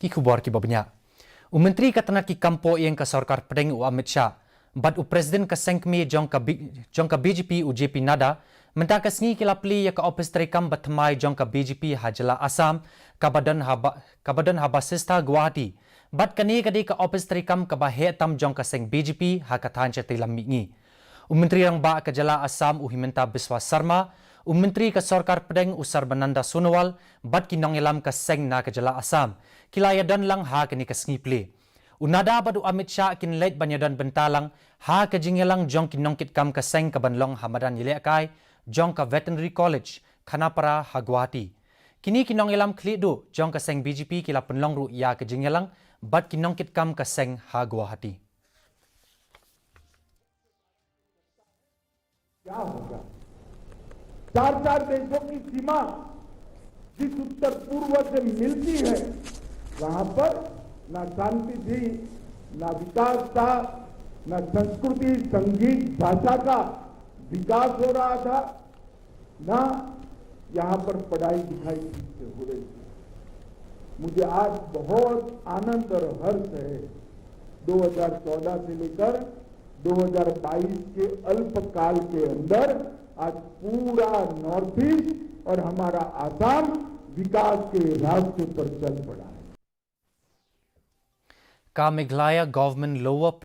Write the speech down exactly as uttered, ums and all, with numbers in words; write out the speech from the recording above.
Ki khubor kiba bniah. U Myntri ka tnat ki kam poh ïing ka Sorkar Pdeng u Amit Shah bad u President ka seng kmie jong ka B-, jong ka B J P u J P Nadda mynta ka sngi ki la plie ïa ka ophis treikam ba thymmai jong ka B J P ha jylla Assam kaba don ha Ba-, kaba don ha Basistha, Guwahati. Bad kane ka dei ka ophis treikam kaba heh tam jong ka seng B J P ha ka thaiñ shatei lam mihngi. U Myntri Rangbah ka jylla Assam u Himanta Biswa Sarma, u Myntri ka Sorkar Pdeng u Sarbananda Sonowal bad ki nongïalam ka seng na ka jylla Assam ki la ïadon lang ha kane ka sngi plie. U Nadda bad u Amit Shah kin leit ban ïadon bynta lang ha ka jingïalang jong ki nongkitkam ka seng kaban long ha madan ïalehkai jong ka Veterinary College, Khanapara ha Guwahati. Kine ki nongïalam khlieh duh jong ka seng B J P ki la pynlong ruh ïa ka jingïalang bad ki nongkitkam ka seng ha Guwahati. क्या होगा? चार चार देशों की सीमा जिस उत्तर पूर्व से मिलती है, वहां पर ना शांति थी, ना विकास था, ना संस्कृति, संगीत, भाषा का विकास हो रहा था, ना यहाँ पर पढ़ाई लिखाई ठीक से हो रही थी। मुझे आज बहुत आनंद और हर्ष है, दो हज़ार चौदह से लेकर दो हज़ार बाईस के अल्पकाल के अंदर आज पूरा नॉर्थ ईस्ट और हमारा आसाम विकास के रास्ते पर चल पड़ा है। Ka Meghalaya Government Lower